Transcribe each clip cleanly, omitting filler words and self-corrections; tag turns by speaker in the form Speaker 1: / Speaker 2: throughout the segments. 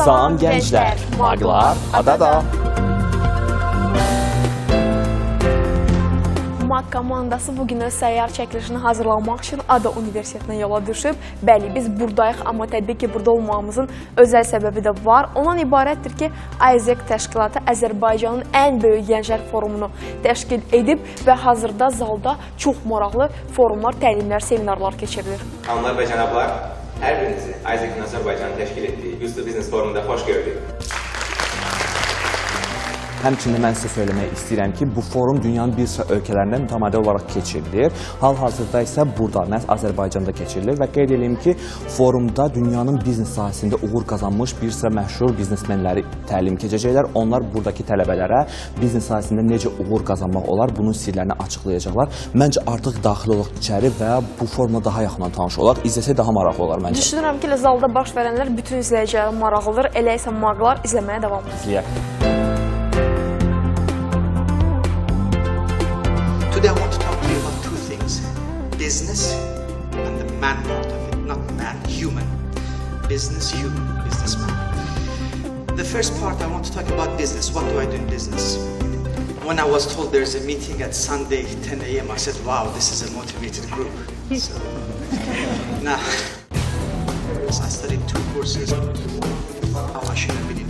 Speaker 1: Salam gənclər, Maqlar adada.
Speaker 2: MAQ komandası bugün öz səyyar çəkilişini hazırlamaq üçün Ada Universitetinə yola düşüb. Bəli, biz buradayıq, amma təbii ki, burada olmağımızın özəl səbəbi də var. Ondan ibarətdir ki, AIESEC təşkilatı Azərbaycanın ən böyük gənclər forumunu təşkil edib və hazırda zalda çox maraqlı forumlar, təlimlər, seminarlar keçirilir.
Speaker 3: Xanımlar və cənablar, hər birinizi AIESEC-in Azərbaycanın təşkil etdiyi Youth Business Forumunda xoş gördük.
Speaker 1: Həmçinin mən sizə söyləmək istəyirəm ki, bu forum dünyanın bir sıra ölkələrində mütəmadi olaraq keçirilir. Hal-hazırda isə burada, məhz Azərbaycanda keçirilir və qeyd edeyim ki, forumda dünyanın biznes sahəsində uğur qazanmış bir sıra məşhur biznesmenləri təlim keçəcəklər. Onlar buradakı tələbələrə biznes sahəsində necə uğur qazanmaq olar, bunun sirlərini açıqlayacaqlar. Məncə artıq daxil olaq içəri və bu forumla daha yaxından tanış olaq. İzləsək daha maraqlı olar məncə.
Speaker 2: Düşünürəm ki, elə zalda baş verənlər bütün izləyicilərə maraqlıdır. Elə isə Maqlar izləməyə davam edir.
Speaker 1: İzləyək.
Speaker 4: Today I want to talk to you about two things: business and the man part of it, not man, human. Business, human, businessman. The first part I want to talk about business. What do I do in business? When I was told there's a meeting at Sunday 10 a.m., I said, wow, this is a motivated group. So, now, I studied two courses. I should have been in.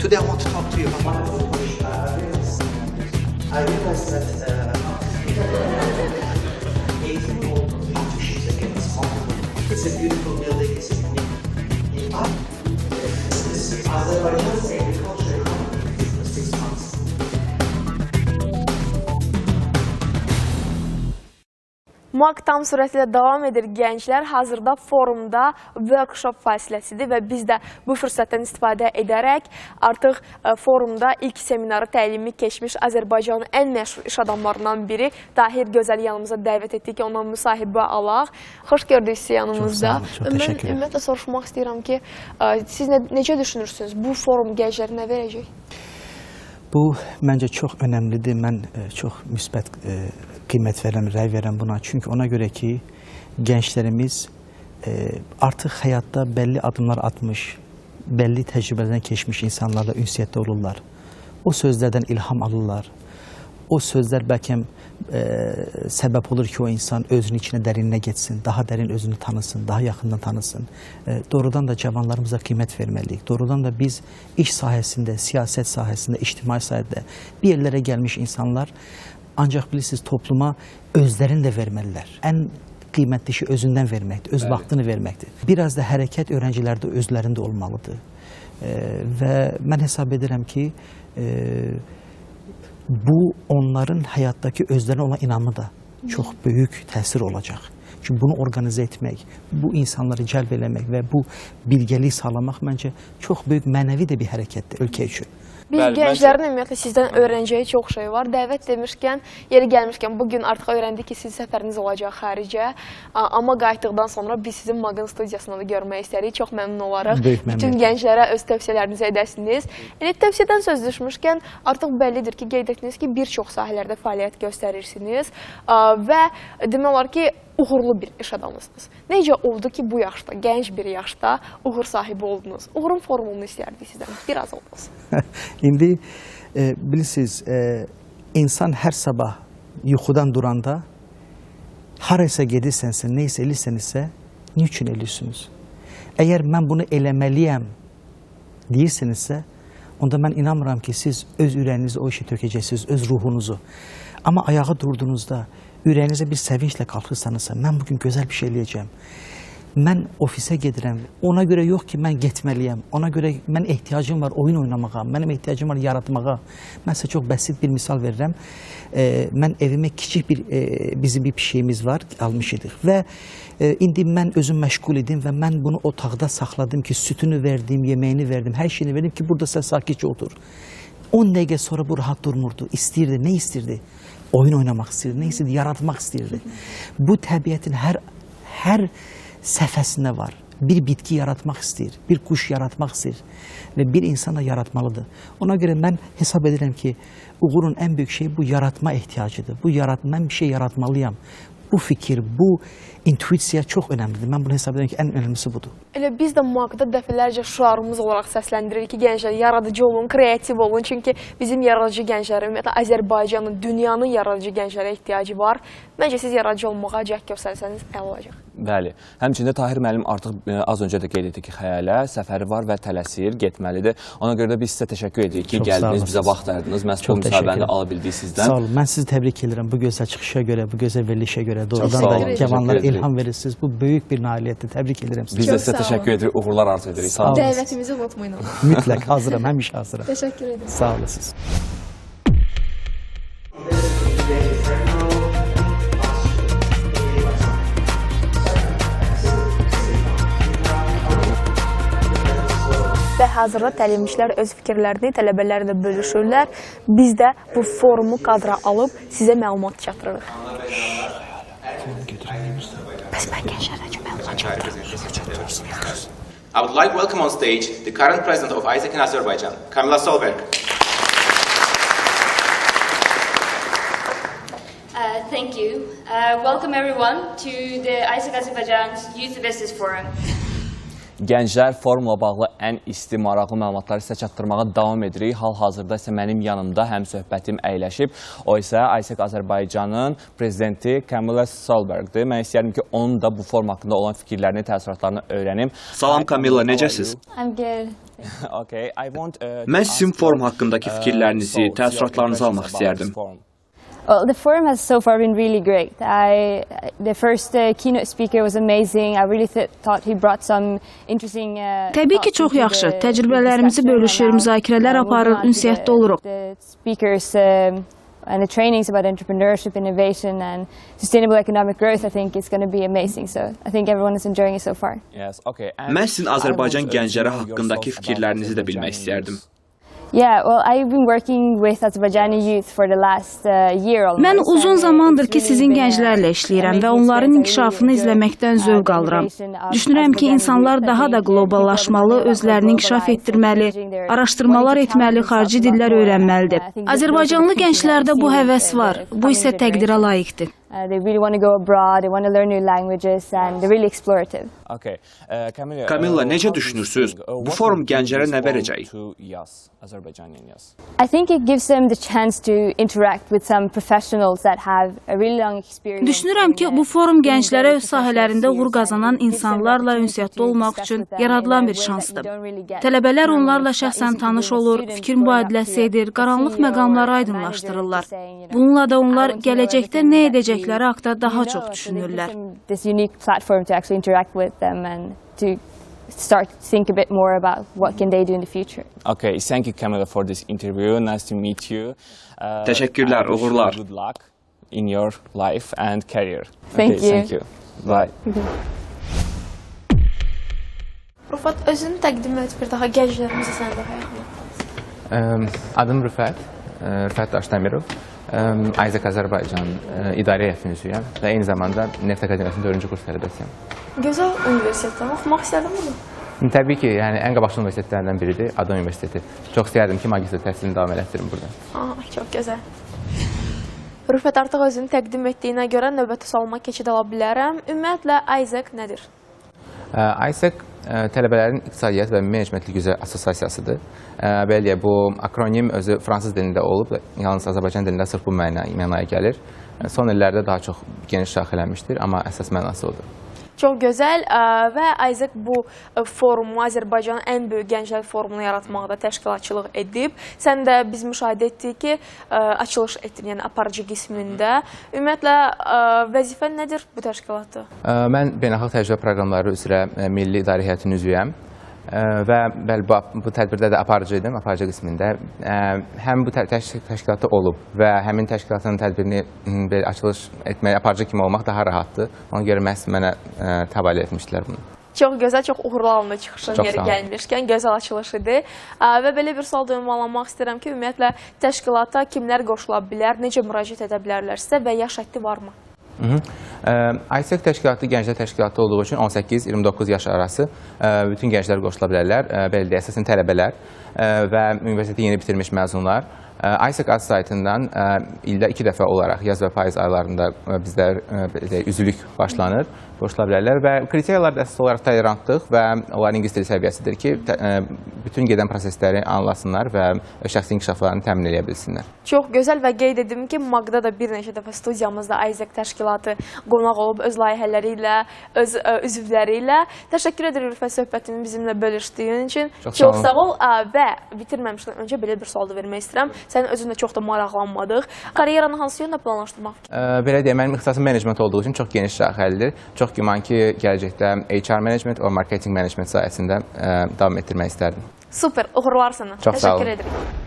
Speaker 4: Today I want to talk to you about I realized that 18 against multiple. It's a beautiful building. It's a unique. This is Azerbaijan's agriculture economy for 6 months.
Speaker 2: MAQ tam sürətlə davam edir gənclər. Hazırda forumda workshop fasiləsidir və biz də bu fürsətdən istifadə edərək artıq forumda ilk seminarı təlimi keçmiş Azərbaycanın ən məşhur iş adamlarından biri Tahir Gözəli yanımıza dəvət etdik ki, ondan müsahibə alaq. Xoş gördük sizi yanımızda.
Speaker 4: Çox sağ olun, çox təşəkkür edirəm.
Speaker 2: Mən ümumiyyətlə soruşmaq istəyirəm ki, siz necə düşünürsünüz? Bu forum gənclərə nə verəcək?
Speaker 4: Bu, məncə çox önəmlidir. Mən çox müsbət qiymət verəm, rəy verəm buna. Çünki ona görə ki, gənclərimiz artıq həyatda bəlli addımlar atmış, bəlli təcrübələrdən keçmiş insanlarla ünsiyyətdə olurlar. O sözlərdən ilham alırlar. O sözlər bəlkə səbəb olur ki, o insan özünün içinə dərinə getsin, daha dərin özünü tanısın, daha yaxından tanısın. Doğrudan da cavanlarımıza qiymət verməliyik. Doğrudan da biz iş sahəsində, siyasət sahəsində, ictimai sahədə bir yerlərə gəlmiş insanlar ancaq bilirsiniz, topluma özlərini də verməlilər. Ən qiymətli işi özündən verməkdir, öz vaxtını verməkdir. Biraz da hərəkət öğrencilərdə özlərində olmalıdır. Və mən hesab edirəm ki, bu onların həyatdakı özlərinə olan inamı da çox böyük təsir olacaq. Çünki bunu organize etmək, bu insanları cəlb eləmək və bu bilgəlik sağlamaq məncə çox böyük mənəvi də bir hərəkətdir ölkə üçün.
Speaker 2: Biz gənclərin ümumiyyətlə sizdən öyrənəcəyi çox şey var. Dəvət demişkən, yeri gəlmişkən bugün artıq öyrəndik ki, sizin səfəriniz olacaq xaricə. Amma qayıtdıqdan sonra biz sizin MAQ-ın studiyasında da görmək istərik. Çox məmnun olarıq. Bütün gənclərə öz tövsiyələrinizi edəsiniz. Elə tövsiyədən söz düşmüşkən artıq bəllidir ki, qeyd etdiniz ki, bir çox sahələrdə fəaliyyət göstərirsiniz və demək olar ki, uğurlu bir iş adamısınız. Necə oldu ki, bu yaşda, gənc bir yaşda uğur sahibi oldunuz? Uğurun formulunu istəyərdik sizdən, biraz olsun.
Speaker 4: İndi bilirsiniz, insan hər sabah yuxudan duranda haraysa gedirsənsə, neysə eləyirsənsə, nə üçün eləyirsiniz? Əgər mən bunu eləməliyəm deyirsinizsə, onda mən inanmıram ki, siz öz ürəyinizi o işə tökəcəksiniz, öz ruhunuzu. Amma ayağa durduğunuzda, ürəyinizə bir sevinclə qalxırsanızsa, mən bugün gözəl bir şey eləyəcəm. Mən ofisə gedirəm, ona görə yox ki, mən getməliyəm, ona görə mən ehtiyacım var oyun oynamağa, mənim ehtiyacım var yaratmağa. Mən sizə çox bəsit bir misal verirəm. Mən evimə kiçik bir, bizim bir pişiyimiz var, almış idik və indi mən özüm məşğul idim və mən bunu otaqda saxladım ki, sütünü verdim, yeməyini verdim, hər şeyini verdim ki, burada sən sakitcə otur. 10 dəqiqə sonra bu rahat durmurdu, istəyirdi, nə istəyirdi? Oyun oynamaq istəyirdi, nə istəyirdi? Yaratmaq istəyirdi. Bu təbiətin hər səhifəsində var. Bir bitki yaratmaq istəyir, bir quş yaratmaq istəyir və bir insan da yaratmalıdır. Ona görə mən hesab edirəm ki, uğurun ən böyük şeyi bu yaratma ehtiyacıdır. Bu mən bir şey yaratmalıyam. Bu fikir, bu intuisiya çox önəmlidir. Mən bunu hesab edirəm ki, ən önəmlisi budur.
Speaker 2: Elə biz də MAQ-da dəfələrcə şüarımız olaraq səsləndiririk ki, gənclər yaradıcı olun, kreativ olun. Çünki bizim yaradıcı gənclərə, ümumiyyətlə Azərbaycanın, dünyanın yaradıcı gənclərə ehtiyacı var. Məncə siz yaradıcı olmağa cəhd göstərsəniz əla olacaq.
Speaker 1: Bəli. Həmçinin Tahir müəllim artıq az öncə də qeyd etdi ki, xəyalə səfəri var və tələsir, getməlidir. Ona görə də biz sizə təşəkkür edirik ki, gəldiniz, bizə vaxt ayırdınız. Məhz bu müsahibəni ala bildik sizdən.
Speaker 4: Sağ olun. Mən sizi təbrik edirəm bu gözəl çıxışa görə, bu gözəl verilişə görə. Doğrudan da cavanlara ilham verirsiniz. Bu böyük bir nailiyyətdir. Təbrik edirəm sizi.
Speaker 1: Biz də sizə təşəkkür edirik, uğurlar arzu edirik. Sağ olun.
Speaker 2: Dəvətimizi unutmayın.
Speaker 4: Mütləq hazıram, həmişə hazıram.
Speaker 2: Təşəkkür edirəm.
Speaker 4: Sağ olasınız.
Speaker 2: Və hazırda təlimçilər öz fikirlərini tələbələrlə bölüşürlər. Biz də bu forumu kadra alıb sizə məlumat çatdırırıq. Bəs mən gənclərə məlumat çatdırıram.
Speaker 3: I would like to welcome on stage the current president of AIESEC in Azerbaijan, Camilla Solberg.
Speaker 5: Thank you. Welcome everyone to the AIESEC Azerbaijan's Youth Business Forum.
Speaker 1: Gənclər forumla bağlı ən isti, maraqlı məlumatları sizə çatdırmağa davam edirik. Hal-hazırda isə mənim yanımda həm söhbətim əyləşib. O isə AIESEC Azərbaycanın prezidenti Camilla Solbergdir. Mən istəyərdim ki, onun da bu forum haqqında olan fikirlərini, təəssüratlarını öyrənim.
Speaker 6: Salam Camilla, necəsiz?
Speaker 5: I'm good.
Speaker 1: Okay, I want,
Speaker 6: Mən sizin forum haqqındakı fikirlərinizi, təəssüratlarınızı almaq istəyərdim.
Speaker 5: Well, the forum has so far been really great. The first keynote speaker was amazing. I really thought he brought some interesting.
Speaker 7: Təbii ki, çox yaxşı. Təcrübələrimizi bölüşür, müzakirələr aparır, ünsiyyətdə oluruq.
Speaker 5: The speakers and the trainings about entrepreneurship, innovation and sustainable economic growth, I think is going to be amazing. So I think everyone is enjoying it so far.
Speaker 1: Yes, okay.
Speaker 6: Mən sizin Azərbaycan gəncləri haqqındakı fikirlərinizi də bilmək istəyərdim.
Speaker 5: Yeah, well, I've been working with Azerbaijani youth for the last year almost.
Speaker 7: Mən uzun zamandır ki, sizin gənclərlə işləyirəm və onların inkişafını izləməkdən zövq alıram. Düşünürəm ki, insanlar daha da qloballaşmalı, özlərini inkişaf etdirməli, araşdırmalar etməli, xarici dillər öyrənməlidir. Azərbaycanlı gənclərdə bu həvəs var. Bu isə təqdirə layiqdir.
Speaker 5: They really want to go abroad, they want to learn new languages and they're really explorative.
Speaker 1: Okay.
Speaker 6: Camilla, necə düşünürsünüz? Bu forum gənclərə nə verəcək?
Speaker 5: I think it gives them the chance to interact with some professionals that have a really long experience.
Speaker 7: Düşünürəm ki, bu forum gənclərə öz sahələrində uğur qazanan insanlarla ünsiyyətdə olmaq üçün yaradılan bir şansdır. Tələbələr onlarla şəxsən tanış olur, fikir mübadiləsi edir, qaranlıq məqamları aydınlaşdırırlar. Bununla da onlar gələcəkdə nə edəcəkləri haqda daha çox düşünürlər.
Speaker 5: This unique platform to actually interact with them and to start to think a bit more about what can they do in the future.
Speaker 1: Okay, thank you Camilla for this interview. Nice to meet you.
Speaker 6: Təşəkkürlər, uğurlar.
Speaker 1: Good luck in your life and career.
Speaker 5: Thank you.
Speaker 1: Thank you. Bye.
Speaker 2: Rüfət, özünü təqdim et bir daha gənclərimizə sən daha yaxın.
Speaker 3: Adım Rüfət, Rüfət Daşdəmirov. AIESEC Azərbaycan İdarə Heyətinin üzvüyəm və eyni zamanda Neft Akademiyasının 4-cü kurs tələbəsiyəm.
Speaker 2: Gözəl universitetdə oxumaq istədin bunu?
Speaker 3: Təbii ki, yəni ən qabaqcıl universitetlərdən biridir, Ada Universiteti. Çox istəyərdim ki, magistr təhsilini davam elətdirim burada.
Speaker 2: Çox gözəl. Rüfət, artıq özünü təqdim etdiyinə görə növbəti sualıma keçid ala bilərəm. Ümumiyyətlə, AIESEC nədir?
Speaker 3: AIESEC tələbələrin iqtisadiyyat və menecmentlik üzrə assosiasiyasıdır. Belə deyək, bu akronim özü fransız dilində olub, yalnız Azərbaycan dilində sırf bu mənaya gəlir. Son illərdə daha çox geniş şaxələnmişdir, amma əsas mənası odur.
Speaker 2: Çox gözəl və AIESEC bu forumu, Azərbaycanın ən böyük gənclər forumunu yaratmaqda təşkilatçılıq edib. Sən də biz müşahidə etdik ki, açılış etdin, yəni aparıcı qismində. Ümumiyyətlə, vəzifən nədir bu təşkilatda?
Speaker 3: Mən beynəlxalq təcrübə proqramları üzrə Milli İdarə Heyətinin üzvüyəm. Və bəli, bu tədbirdə də aparıcı idim, aparıcı qismində. Həm bu təşkilatda olub və həmin təşkilatın tədbirini açılış etmək, aparıcı kimi olmaq daha rahatdır. Ona görə məhz mənə təvəllü etmişdilər bunu.
Speaker 2: Çox gözəl, çox uğurlu alındı çıxışın yeri gəlmişkən, gözəl açılış idi. Və belə bir sual da ünvanlamaq istəyirəm ki, ümumiyyətlə, təşkilata kimlər qoşula bilər, necə müraciət edə bilərlər sizə və yaş həddi varmı?
Speaker 3: AIESEC təşkilatı gənclər təşkilatı olduğu üçün 18-29 yaş arası bütün gənclər qoşula bilərlər. Belə deyək, əsasən tələbələr və universiteti yeni bitirmiş məzunlar. AIESEC Az saytından ildə 2 dəfə olaraq yaz və payız aylarında bizdə üzvlük başlanır, qoşula bilərlər və kriteriyalar da əsas olaraq tolerantlıq və onların ingilis dili səviyyəsidir ki, bütün gedən prosesləri anlasınlar və şəxsi inkişaflarını təmin edə bilsinlər.
Speaker 2: Çox gözəl və qeyd edim ki, MAQ-da da bir neçə dəfə studiyamızda AIESEC təşkilatı qonaq olub öz layihələri ilə, öz üzvləri ilə. Təşəkkür edirik Ülfət, söhbətini bizimlə bölüşdüyün üçün.
Speaker 3: Çox
Speaker 2: sağ ol və bitirməmişdən öncə belə bir sual da vermək istəyirəm. Sənin özün də çox da maraqlanmadıq. Karyeranı hansı yöndə planlaşdırmaq?
Speaker 3: Belə deyək, mənim ixtisasım menecment olduğu üçün çox geniş sahəlidir. Çox güman ki, gələcəkdə HR management və marketing management sahəsində davam etdirmək istərdim.
Speaker 2: Super, uğurlar sənə.
Speaker 3: Çox sağ olun.
Speaker 2: Təşəkkür edirik.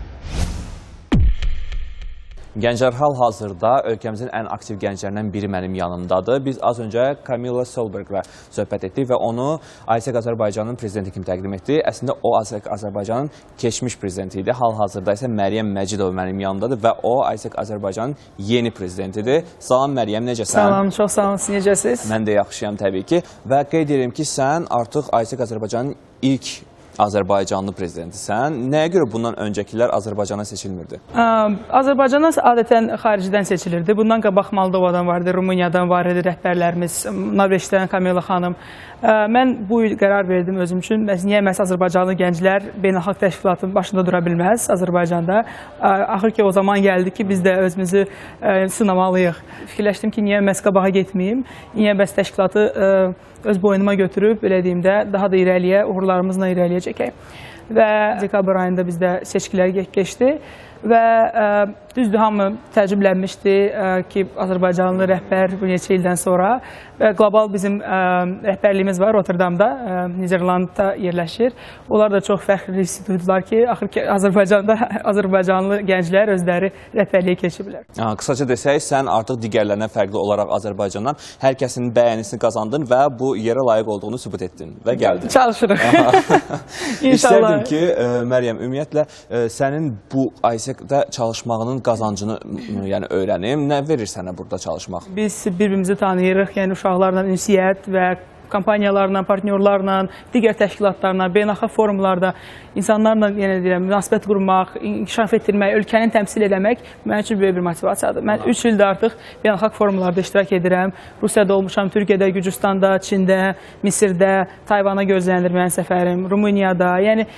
Speaker 1: Gənclər, hal-hazırda ölkəmizin ən aktiv gənclərindən biri mənim yanımdadır. Biz az öncə Camilla Solberglə söhbət etdik və onu AIESEC Azərbaycanın prezidenti kimi təqdim etdi. Əslində o AIESEC Azərbaycanın keçmiş prezidenti idi. Hal-hazırda isə Məryəm Məcidova mənim yanımdadır və o AIESEC Azərbaycanın yeni prezidentidir. Salam Məryəm, necəsən?
Speaker 8: Salam, çox sağ olun, siz necəsiniz?
Speaker 1: Mən də yaxşıyam təbii ki. Və qeyd edirəm ki, sən artıq AIESEC Azərbaycanın ilk Azərbaycanlı prezidentisən. Nəyə görə bundan öncəkilər Azərbaycana seçilmirdi?
Speaker 8: Azərbaycana adətən xaricdən seçilirdi. Bundan qabaq Moldovadan vardı, Rumıniyadan var idi rəhbərlərimiz, Norveçdən Kamila xanım. Mən bu il qərar verdim özüm üçün. Niyə məhz Azərbaycanlı gənclər beynəlxalq təşkilatın başında dura bilməz Azərbaycanda? Axır ki, o zaman gəldi ki, biz də özümüzü sınamalıyıq. Fikirləşdim ki, niyə məhz qabağa getməyim? Niyə məhz təşkilatı öz boynuma götürüb, belə deyim də, daha da irəliyə, uğurlarımızla irəliyə çəkək. Və dekabr ayında bizdə seçkilər keçdi və düzdür, hamı təəccüblənmişdi ki, Azərbaycanlı rəhbər bu neçə ildən sonra və qlobal bizim rəhbərliyimiz var Rotterdamda, Niderlandda yerləşir. Onlar da çox fəxr hissi duydular ki, axır ki, Azərbaycanda Azərbaycanlı gənclər özləri rəhbərliyə keçiblər.
Speaker 1: Qısaca desək, sən artıq digərlərinə fərqli olaraq Azərbaycandan hər kəsin bəyənisini qazandın və bu yerə layiq olduğunu sübut etdin və gəldin.
Speaker 8: Çalışırıq. İnşallah.
Speaker 1: İstərdim ki, Məryəm, ümumiyyətlə sənin bu AIESEC-də çalışmağının qazancını yəni öyrənim. Nə verir sənə burada çalışmaq?
Speaker 8: Biz bir-birimizi tanıyırıq, yəni uşaqlarla ünsiyyət və kompaniyalarla, partnyorlarla, digər təşkilatlarla, beynəlxalq forumlarda insanlarla, yenə deyirəm, münasibət qurmaq, inkişaf etdirmək, ölkəni təmsil eləmək mənim üçün böyük bir motivasiyadır. Mən 3 ildir artıq beynəlxalq forumlarda iştirak edirəm. Rusiyada olmuşam, Türkiyədə, Gürcüstanda, Çində, Misirdə, Tayvana gözlənilir mənim səfərim, Rumuniyada. Yəni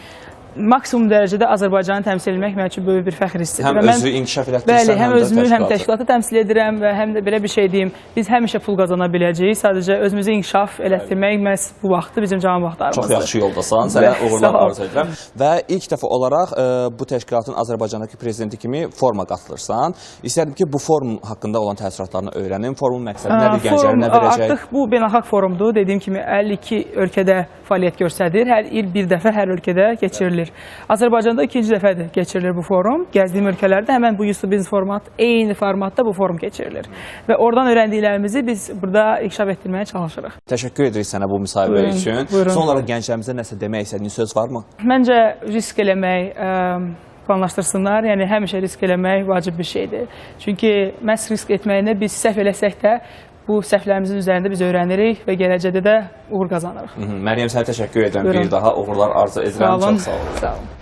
Speaker 8: maksimum dərəcədə Azərbaycanı təmsil etmək mənim üçün böyük bir fəxr hissidir.
Speaker 1: Həm özü inkişaf elətdirsən,
Speaker 8: bəli, həm özümü, həm təşkilatı təmsil edirəm və həm də belə bir şey deyim, biz həmişə pul qazana biləcəyik, sadəcə özümüzü inkişaf elətdirmək məhz bu vaxtı bizim cavan vaxtlarımızdır.
Speaker 1: Çox yaxşı yoldasan, sənə uğurlar arzu edirəm. Və ilk dəfə olaraq bu təşkilatın Azərbaycandakı prezidenti kimi foruma qatılırsan. İstərdim ki, bu forum haqqında olan təəssüratlarını öyrənim. Forumun məqsədi nədir, gənclərə nə verəcək?
Speaker 8: Artıq bu beynəlxalq forumdur. Dediyim kimi 52 ölkədə fəaliyyət göstərir. Hər il bir dəfə hər ölkədə keçirilir. Azərbaycanda ikinci dəfədir keçirilir bu forum. Gəzdiyim ölkələrdə həmən bu Youth Business format, eyni formatda bu forum keçirilir. Və oradan öyrəndiklərimizi biz burada inkişaf etdirməyə çalışırıq.
Speaker 1: Təşəkkür edirik sənə bu müsahibə üçün.
Speaker 8: Buyurun.
Speaker 1: Son olaraq gənclərimizə nəsə demək istədiyin söz varmı?
Speaker 8: Məncə risk eləmək planlaşdırsınlar. Yəni həmişə risk eləmək vacib bir şeydir. Çünki məhz risk etməyində biz səhv eləsək də bu səhvlərimizin üzərində biz öyrənirik və gələcəkdə də uğur qazanırıq.
Speaker 1: Məryəm, sənə təşəkkür edirəm. Bir daha uğurlar arzu edirəm. Çox sağ olun.
Speaker 8: Sağ olun.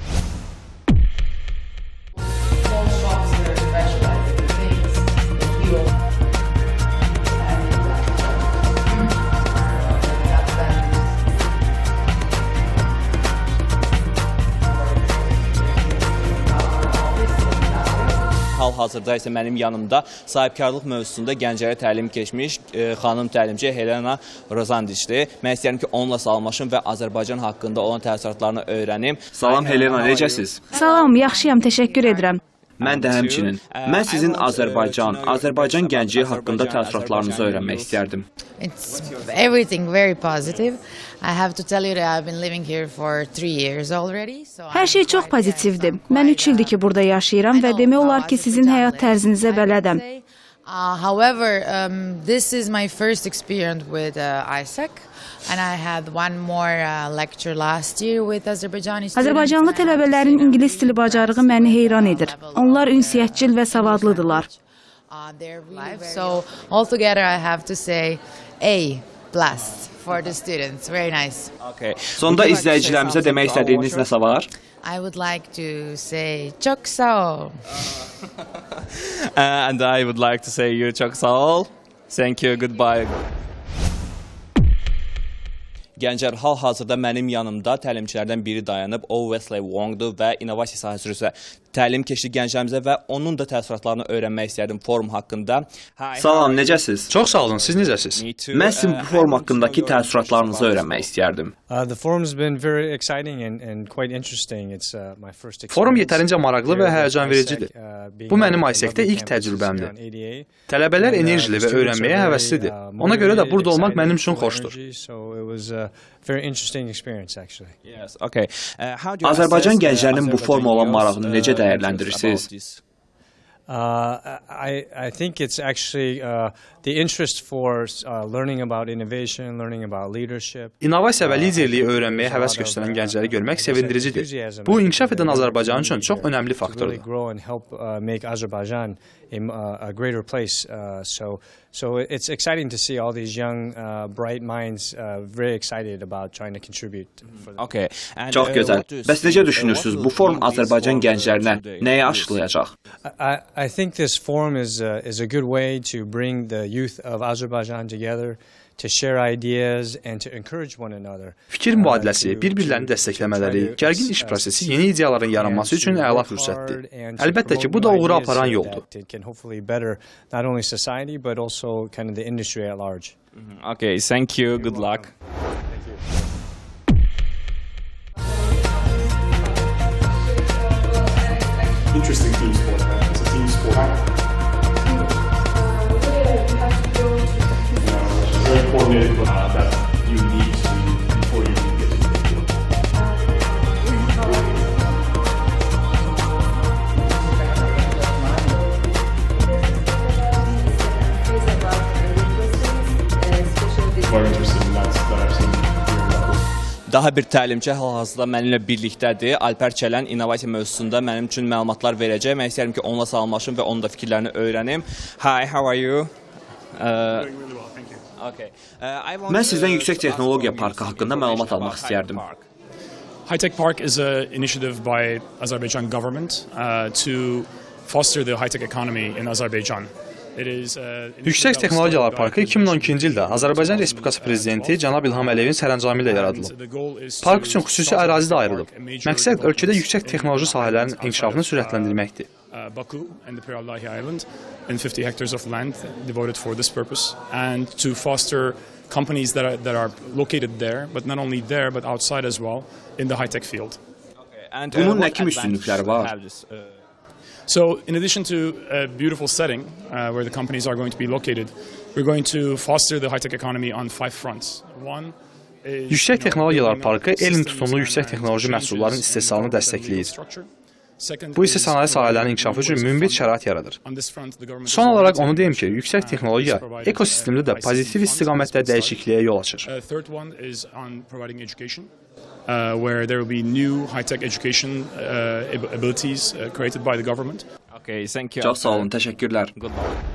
Speaker 1: Hal-hazırda isə mənim yanımda sahibkarlıq mövzusunda gənclərə təlim keçmiş xanım təlimçi Helena Rozandiçdir. Mən istəyirəm ki, onunla salamlaşım və Azərbaycan haqqında olan təəssüratlarını öyrənim.
Speaker 6: Salam Helena, necəsiz?
Speaker 7: Salam, yaxşıyam, təşəkkür edirəm.
Speaker 6: Mən də həmçinin. Mən sizin Azərbaycan gəncliyi haqqında təəssüratlarınızı öyrənmək istərdim.
Speaker 9: It's everything very positive. I have to tell you that I've been living here for 3 years already.
Speaker 7: Hər şey çox pozitivdir. Mən 3 ildir ki, burada yaşayıram və demək olar ki, sizin həyat tərzinizə bələdəm.
Speaker 9: However, this is my first experience with AIESEC, and I had one more lecture last year with Azerbaijani students.
Speaker 7: Azərbaycanlı tələbələrin ingilis dili bacarığı məni heyran edir. Onlar ünsiyyətcil və savadlıdırlar.
Speaker 9: So altogether, I have to say A plus for the students. Very nice.
Speaker 1: Okay.
Speaker 6: Sonda izləyicilərimizə demək istədiyiniz nəsə var?
Speaker 9: I would like to say çok sağ ol.
Speaker 6: And I would like to say you çok sağ ol. Thank you, goodbye. Gənclər, hal-hazırda mənim yanımda təlimçilərdən biri dayanıb. O Wesley Wongdur və innovasiya sahəsi üzrə təlim keçdi gənclərimizə və onun da təəssüratlarını öyrənmək istərdim forum haqqında.
Speaker 1: Salam, necəsiz?
Speaker 10: Çox sağ olun, siz necəsiz?
Speaker 6: Mən sizin bu forum haqqındakı təəssüratlarınızı öyrənmək istərdim.
Speaker 10: Forum yetərincə maraqlı və həyəcanvericidir. Bu mənim AIESEC-də ilk təcrübəmdir. Tələbələr enerjili və öyrənməyə həvəslidir. Ona görə də burada olmaq mənim üçün xoşdur.
Speaker 6: Azərbaycan gənclərinin bu foruma olan marağını necə dəyərləndirirsiniz?
Speaker 11: I think it's actually the interest for learning about innovation, learning about leadership.
Speaker 10: İnnovasiya və liderliyi öyrənməyə həvəs göstərən gəncləri görmək sevindiricidir. Bu, inkişaf edən Azərbaycan üçün çox önəmli faktordur.
Speaker 11: Grow and help make Azerbaijan a greater place. So it's exciting to see all these young, bright minds very excited about trying to contribute.
Speaker 6: Okay. Çox gözəl. Bəs necə düşünürsünüz, bu forum Azərbaycan gənclərinə nəyi aşılayacaq?
Speaker 11: I think this forum is a good way to bring the youth of Azerbaijan together, to share ideas and to encourage one another.
Speaker 10: Fikir mübadiləsi, bir-birlərini dəstəkləmələri, gərgin iş prosesi yeni ideyaların yaranması üçün əla fürsətdir. Əlbəttə ki, bu da uğura aparan yoldur.
Speaker 11: Can hopefully better not only society but also kind of the industry at large.
Speaker 6: Okay, thank you. Good luck.
Speaker 11: Thank you.
Speaker 12: Interesting team sport. Right? It's a team sport. Very coordinated that you need to before you get to the field. Very interesting that I've seen here in Baku.
Speaker 6: Daha bir təlimçi hal-hazırda mənimlə birlikdədir. Alper Çələn innovasiya mövzusunda mənim üçün məlumatlar verəcək. Mən istəyirəm ki, onunla salamlaşım və onun da fikirlərini öyrənim. Hi, how are you? Okay.
Speaker 1: Mən sizdən yüksək texnologiya parkı haqqında məlumat almaq istəyərdim.
Speaker 12: High-Tech Park is an initiative by Azerbaijan government to foster the high-tech economy in Azerbaijan.
Speaker 10: Yüksək Texnologiyalar Parkı 2012-ci ildə Azərbaycan Respublikası Prezidenti cənab İlham Əliyevin sərəncamı ilə yaradılıb. Park üçün xüsusi ərazi də ayrılıb. Məqsəd ölkədə yüksək texnoloji sahələrin inkişafını sürətləndirməkdir.
Speaker 12: Baku and the Pirallahi Island and 50 hectares of land devoted for this purpose and to foster companies that are located there, but not only there but outside as well in the high-tech field.
Speaker 6: Bunun nə kimi üstünlükləri var?
Speaker 12: So, in addition to a beautiful setting where the companies are going to be located, we're going to foster the high-tech economy on 5 fronts. One is
Speaker 10: Yüksək Texnologiyalar Parkı elm tutumlu yüksək texnoloji məhsulların istehsalını dəstəkləyir. Bu isə sənaye sahələrinin inkişafı üçün münbit şərait yaradır. Son olaraq onu deyim ki, yüksək texnologiya ekosistemdə də pozitiv istiqamətdə dəyişikliyə yol açır.
Speaker 12: Third one is on providing education, where there will be new high-tech education abilities created by the government.
Speaker 6: Okay, thank you.
Speaker 1: Çox sağ olun, təşəkkürlər.
Speaker 6: Good luck.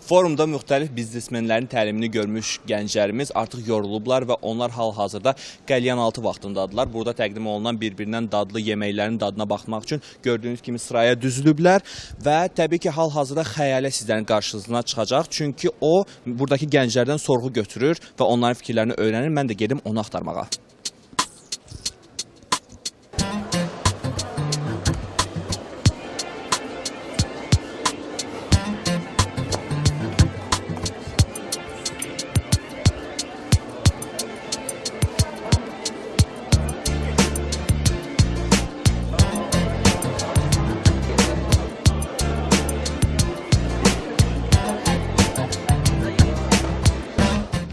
Speaker 6: Forumda müxtəlif biznesmenlərin təlimini görmüş gənclərimiz artıq yorulublar və onlar hal-hazırda qəlyanaltı vaxtındadılar. Burada təqdim olunan bir-birindən dadlı yeməklərin dadına baxmaq üçün gördüyünüz kimi sıraya düzülüblər və təbii ki, hal-hazırda Xəyalə sizlərin qarşısına çıxacaq. Çünki o, buradakı gənclərdən sorğu götürür və onların fikirlərini öyrənir. Mən də gedim onu axtarmağa.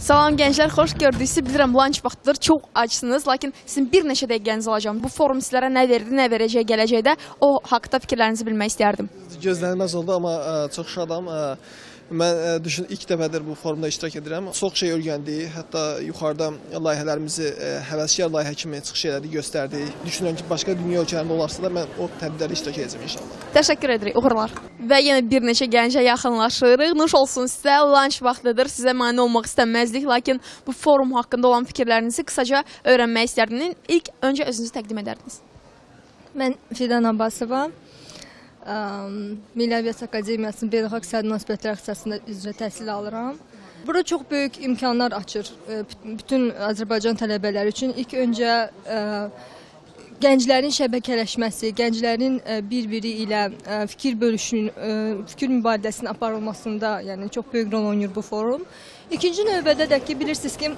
Speaker 2: Salam gənclər, xoş gördük sizi. Bilirəm, lunch vaxtıdır, çox acsınız. Lakin sizin bir neçə dəqiqənizi alacağam. Bu forum sizlərə nə verdi, nə verəcək gələcəkdə, o haqda fikirlərinizi bilmək istəyərdim.
Speaker 13: Gözlənilməz oldu, amma çox şadam. Mən düşün, ilk dəfədir bu forumda iştirak edirəm. Çox şey öyrəndik, hətta yuxarıda layihələrimizi həvəskar layihə kimi çıxış elədik, göstərdik. Düşünürəm ki, başqa dünya ölkələrində olarsa da mən o tədbirlərdə iştirak edəcəm inşallah.
Speaker 2: Təşəkkür edirik, uğurlar. Və yenə bir neçə gəncə yaxınlaşırıq. Nuş olsun sizə, lunch vaxtıdır. Sizə mane olmaq istəməzdik, lakin bu forum haqqında olan fikirlərinizi qısaca öyrənmək istərdim. İlk öncə özünüzü təqdim edərdiniz.
Speaker 14: Mən Fidan Abbasova. Milli Aviasiya Akademiyasının Beynəlxalq İqtisadi Münasibətlər ixtisasında üzrə təhsil alıram. Bura çox böyük imkanlar açır bütün Azərbaycan tələbələri üçün. İlk öncə gənclərin şəbəkələşməsi, gənclərin bir-biri ilə fikir bölüşünün, fikir mübadiləsinin aparılmasında, yəni çox böyük rol oynayır bu forum. İkinci növbədə də ki, bilirsiniz ki,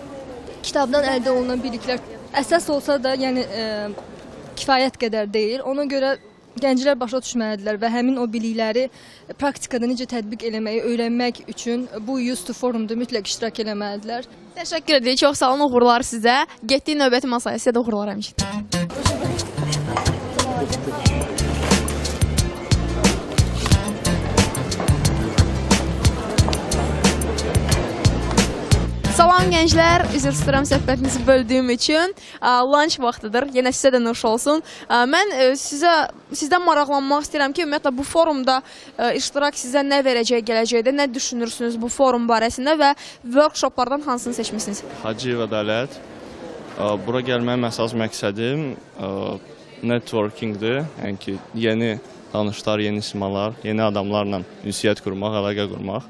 Speaker 14: kitabdan əldə olunan biliklər əsas olsa da, yəni kifayət qədər deyil. Ona görə gənclər başa düşməlidirlər və həmin o bilikləri praktikada necə tətbiq eləməyi öyrənmək üçün bu Youth Forumda mütləq iştirak eləməlidirlər.
Speaker 2: Təşəkkür edirik, çox sağ olun, uğurlar sizə. Getdik növbəti masaya, sizə də uğurlar həmçinin. Salam gənclər, üzr istəyirəm söhbətinizi böldüyüm üçün. Lunch vaxtıdır, yenə sizə də nuş olsun. Mən sizdən maraqlanmaq istəyirəm ki, ümumiyyətlə bu forumda iştirak sizə nə verəcək gələcəkdə, nə düşünürsünüz bu forum barəsində və workshoplardan hansını seçmişsiniz?
Speaker 15: Hacıyev Ədalət. Bura gəlməyin əsas məqsədim networkingdir. Yəni ki, yeni danışlar, yeni simalar, yeni adamlarla ünsiyyət qurmaq, əlaqə qurmaq.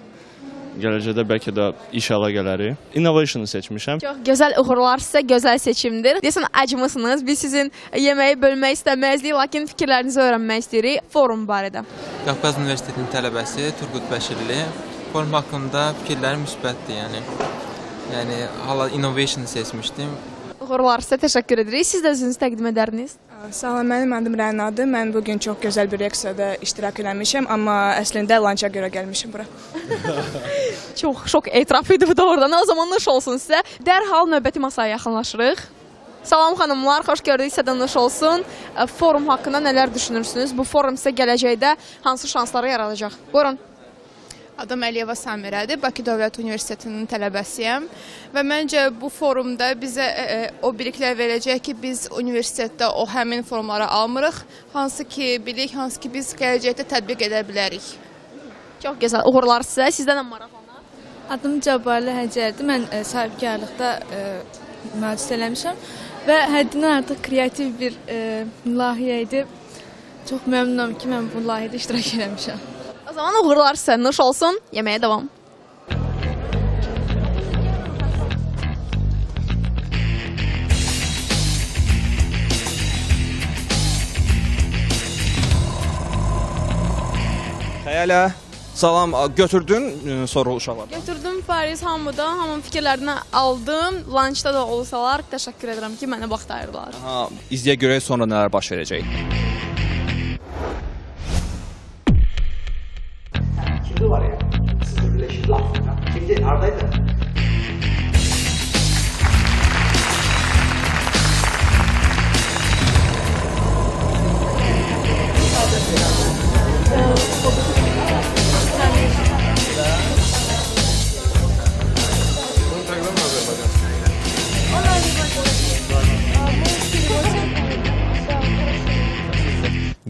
Speaker 15: Gələcəkdə bəlkə də iş əlaqələri. Innovation-ı seçmişəm.
Speaker 2: Çox gözəl uğurlar sizə, gözəl seçimdir. Deyəsən acmısınız, biz sizin yeməyi bölmək istəməzdik, lakin fikirlərinizi öyrənmək istəyirik forum barədə.
Speaker 16: Qafqaz Universitetinin tələbəsi Turqut Bəşirli. Forum haqqında fikirlərim müsbətdir, yəni. Yəni hala innovation-ı seçmişdim.
Speaker 2: Uğurlar sizə, təşəkkür edirik. Siz də özünüzü təqdim edərdiniz.
Speaker 17: Salam, mənim adım Rənadır. Mən bugün çox gözəl bir leksiyada iştirak eləmişəm, amma əslində luncha görə gəlmişim bura.
Speaker 2: Çox şok etirafı idi bu doğrudan. O zaman nuş olsun sizə. Dərhal növbəti masaya yaxınlaşırıq. Salam xanımlar, xoş gördük, sizə də nuş olsun. Forum haqqında nələr düşünürsünüz? Bu forum sizə gələcəkdə hansı şansları yaradacaq? Buyurun.
Speaker 18: Adım Əliyeva Samirədir, Bakı Dövlət Universitetinin tələbəsiyəm və məncə bu forumda bizə o biliklər verəcək ki, biz universitetdə o həmin forumları almırıq, hansı ki bilik, hansı ki biz gələcəkdə tətbiq edə bilərik.
Speaker 2: Çox gözəl, uğurlar sizə, sizdən də maraqlanar.
Speaker 19: Adım Cəbbarlı Həcərdir, mən sahibkarlıqda mühasibə eləmişəm və həddindən artıq kreativ bir layihə idi. Çox məmnunam ki, mən bu layihədə iştirak eləmişəm.
Speaker 2: O zaman uğurlar sizə, nuş olsun, yeməyə davam.
Speaker 6: Xəyalə, salam, götürdün soru uşaqlardan?
Speaker 2: Götürdüm Fariz hamıdan, hamının fikirlərini aldım. Lunchda da olsalar, təşəkkür edirəm ki, mənə vaxt ayırdılar.
Speaker 6: Aha, izləyə görək sonra nələr baş verəcək.
Speaker 4: Kimdi var ya? Sizlə birləşib laf. Kimdi? Haradaydı?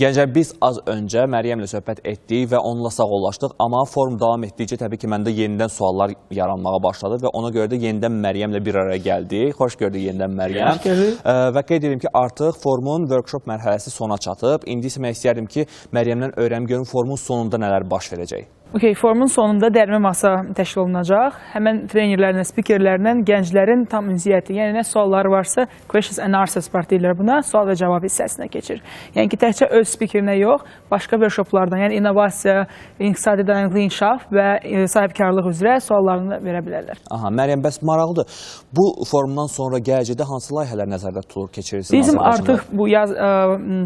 Speaker 6: Gənclər, biz az öncə Məryəmlə söhbət etdik və onunla sağollaşdıq, amma forum davam etdikcə təbii ki, məndə yenidən suallar yaranmağa başladı və ona görə də yenidən Məryəmlə bir araya gəldik. Xoş gördük yenidən Məryəm.
Speaker 8: Xoş gördük.
Speaker 6: Və qeyd edim ki, artıq forumun workshop mərhələsi sona çatıb. İndi isə mən istəyərdim ki, Məryəmdən öyrənim görüm forumun sonunda nələr baş verəcək.
Speaker 8: Okay, forumun sonunda dərmə masa təşkil olunacaq. Həmən trenerlərlə, spikerlərlə gənclərin tam ünsiyyəti, yəni nə sualları varsa, questions and answers part deyirlər buna, sual və cavab hissəsinə keçir. Yəni ki, təkcə öz spikerinə yox, başqa workshoplardan, yəni innovasiya, iqtisadi dayanıqlı inkişaf və sahibkarlıq üzrə suallarını verə bilərlər.
Speaker 6: Aha, Məryəm, bəs maraqlıdır. Bu forumdan sonra gələcəkdə hansı layihələr nəzərdə tutulur, keçirirsiniz?
Speaker 8: Bizim artıq bu yaz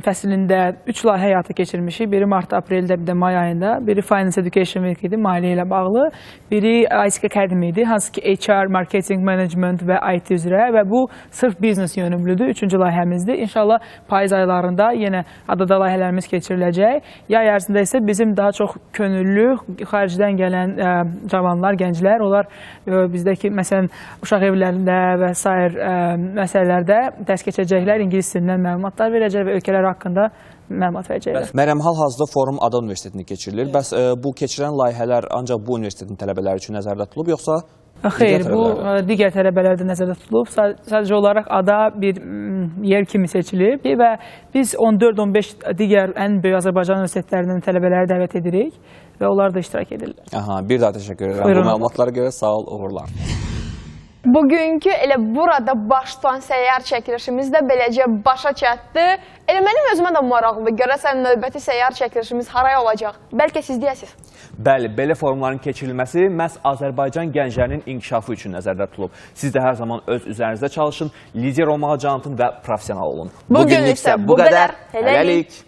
Speaker 8: fəslində 3 layihə həyata keçirmişik. Biri mart, apreldə, bir də may ayında. Biri Finance Education Innovation Week idi, maliyyə ilə bağlı. Biri AIESEC Academy idi, hansı ki HR, Marketing, Management və IT üzrə və bu sırf biznes yönümlüdür. Üçüncü layihəmizdir. İnşallah payız aylarında yenə adada layihələrimiz keçiriləcək. Yay ərzində isə bizim daha çox könüllü, xaricdən gələn cavanlar, gənclər, onlar bizdəki məsələn uşaq evlərində və sair məsələlərdə dərs keçəcəklər, ingilis dilindən məlumatlar verəcək və ölkələr haqqında məlumat verəcəklər.
Speaker 6: Məryəm, hal-hazırda forum Ada Universitetində keçirilir. Bəs bu keçirilən layihələr ancaq bu universitetin tələbələri üçün nəzərdə tutulub, yoxsa
Speaker 8: Xeyr, bu digər tələbələr də nəzərdə tutulub. Sadəcə olaraq ada bir yer kimi seçilib və biz 14-15 digər ən böyük Azərbaycan universitetlərinin tələbələri dəvət edirik və onlar da iştirak edirlər.
Speaker 6: Aha, bir daha təşəkkür edirəm. Bu məlumatlara görə sağ ol, uğurlar.
Speaker 2: Bugünkü elə burada baş tutan səyyar çəkilişimiz də beləcə başa çatdı. Elə mənim özümə də maraqlıdır. Görəsən növbəti səyyar çəkilişimiz haraya olacaq? Bəlkə siz deyəsiniz.
Speaker 6: Bəli, belə forumların keçirilməsi məhz Azərbaycan gənclərinin inkişafı üçün nəzərdə tutulub. Siz də hər zaman öz üzərinizdə çalışın, lider olmağa can atın və professional olun.
Speaker 2: Bugünlük isə bu qədər. Hələlik.